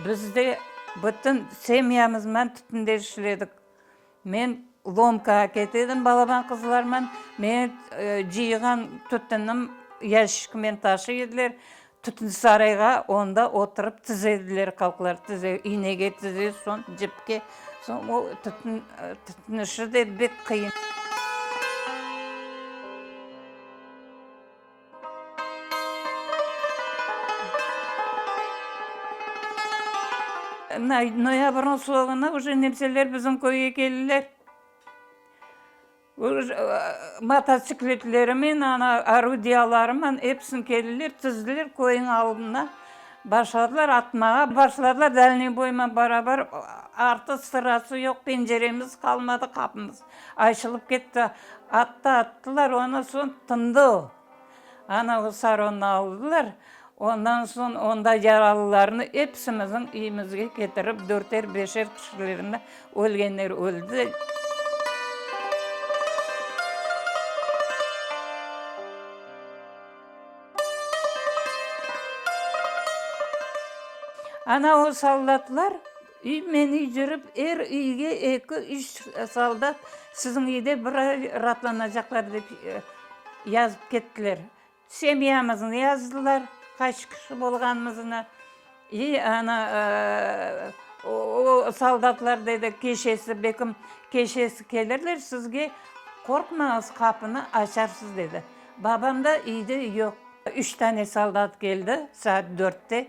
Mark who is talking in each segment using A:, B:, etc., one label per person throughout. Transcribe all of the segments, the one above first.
A: Biz de bütün semyamızman tütünde işledik. Men lomkağa kete edim balaban qızlarman. Meni cıyğan tütünim yaşikmen taşıy ediler. Tütün sarayğa onda oturıp tize ediler qalqlar, tize, iynege tize, soñ cipke, soñ o tütün, tütün işi de bek qıyın. Noyabrniñ soñuna uje nemseler bizim köyge keldiler. Mototsikletlerinen, ana, orudiyalarınen episini keldiler, tizdiler köyniñ aldına, başladılar atmağa. Başladılar Dalniy boyman barabar, artı sırası yoq, penceremiz qalmadı, qapımız açılıp ketti. Attı, attılar, ondan soñ tındı o. Ana, o saronnı aldılar, ondan soñ onda yaralılarnı episimizniñ üyümizge ketirip, dörter, beşer kişilerni, ölgenler öldi. Ana, o soldatlar üymen üy cürip, er üyge eki, üç soldat siziñ üyde bir ay ratlanacaqlar dep yazıp kettiler. Semyamıznı yazdılar, qaç kişi bolğanımıznı. İ ana, o soldatlar dedi, keşesi, bekim, keşesi kelirler sizge, qorqmañız, qapını açarsız, dedi. Babam da üyde yoq. Üç tane soldat keldi saat dörtte.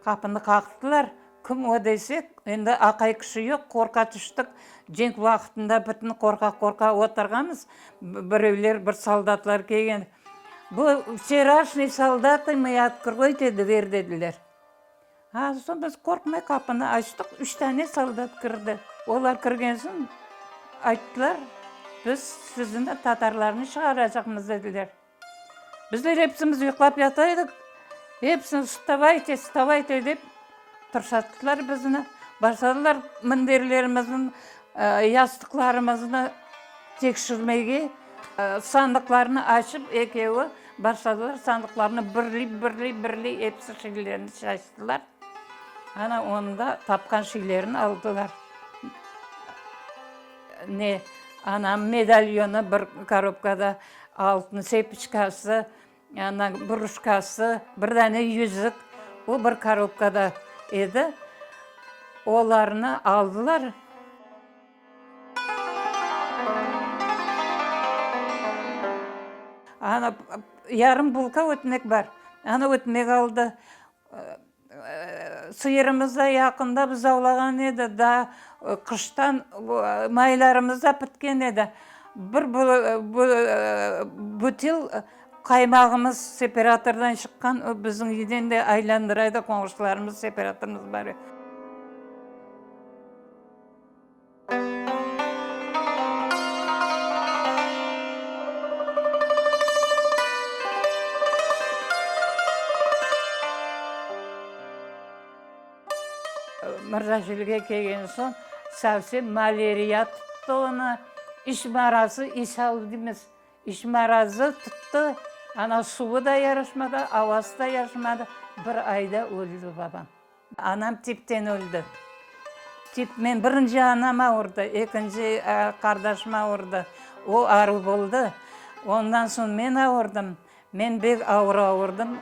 A: Qapını qaqtılar. Kim o desek, endi aqay kişi yoq, qorqa tüştik. Cenk vaqtında bütün qorqa-qorqa oturğanmız. Birevler, bir soldatlar kelgen. Bu vçeraşniy soldatı mı, otkroyte dver dediler. Ha, soñ biz qorqmay qapını açtıq, üç tane soldat kirdi. Olar kirgen soñ ayttılar, biz sizni, tatarlarnı çıqaracaqmız dediler. Bizler epsimiz yuqlap yata edik. Epsini vstavayte, vstavayte dep tursattılar bizni. Başladılar minderlerimizni, yastıqlarımıznı tekşirmege. Sandıqlarnı açıp ekevi başladılar sandıqlarnı birley, birley, birley episi şeylerini şaştılar. Ana onda tapqan şeylerini aldılar. Ne, anam medalyonı bir korobkada, altın sepiçkası, ana bruşkası, bir dane yüzük, o bir korobkada edi. Olarnı aldılar. Ana, yarım bulka ötmek bar, ana ötmek aldı. Sıyırımız da yaqında buzavlağan edi, daa qıştan maylarımız da pitken edi. Bir butil qaymağımız separatordan çıqqan, o bizim üyden de aylandıra edi, qoñşularımız separatorımız bar edi. Mırzaşilge kelgen soñ sovsem maleriya tuttı onı, iç marazı, isal deymiz, iç marazı tuttı, ana suvı da yaraşmadı, avası da yaraşmadı, bir ayda öldi babam. Anam tipten öldi. Tip, men birinci anam avurdı, ekinci qardaşım avurdı. O aruv boldı. Ondan soñ men avurdım. Men bek avur avurdım.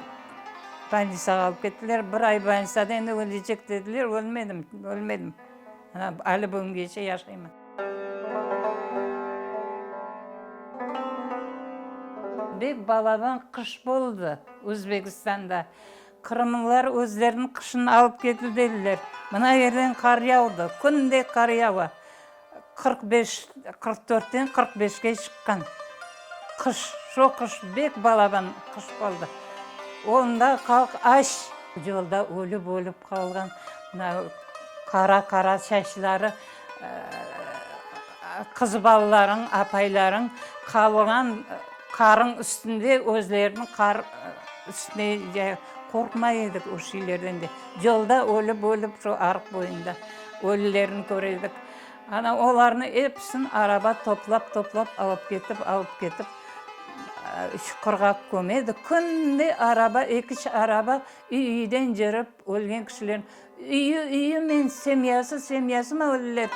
A: Bolnitsağa alıp kettiler. Bir ay bolnitsada endi ölecek dediler. Ölmedim, ölmedim. Ana, ali bugüngece yaşayman. Bek balaban qış boldı Özbekistanda. Qırımlılar özleriniñ qışını alıp ketti dediler. Mına yerden qar yağdı, künde qar yava. 45, 44-ten 45-ke çıqqan qış, şo qış bek balaban qış boldı. Onda halq aç, yolda ölip-ölip qalğan, mına qara-qara saçları qız balalarıñ, apaylarıñ qalğan Qarıñ üstünde özlerini qar üstüne qorqmay edik o şeylerden de. Yolda ölip-ölip şu arıq boyunda ölülerni köre edik. Ana olarnı episini araba toplap-toplap alıp ketip, alıp ketip. Çuqurğa kömedi. Künde araba, eki-üç araba üy-üyden cürip ölgen kişilerni, üyü-üyümen, semyası-semyasımen öldiler.